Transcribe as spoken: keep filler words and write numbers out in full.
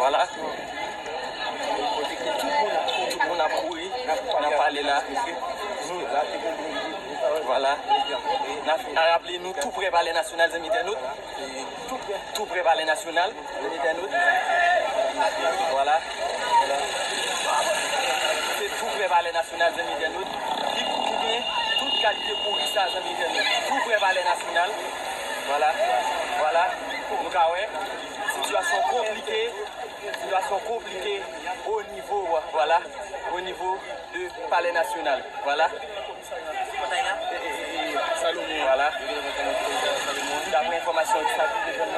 Vwala. Tout moun ap kouri nan palè la. Vwala. N ap raple nou tou prè Palè Nasyonal, zanmi entènot. Tou prè Palè Nasyonal, zanmi entènot. Vwala. Se tou prè Palè Nasyonal, zanmi entènot. Ki pou ki gen tout kalite kouri sa, zanmi entènot. Tou prè Palè Nasyonal. Vwala. Vwala. Nou ka wè. Sitiyasyon konplike. Sitiyasyon konplike o nivo, vwala, o nivo de Palè Nasyonal. Vwala. Vwala. Daprè enfòmasyon ki sa ki te jwenn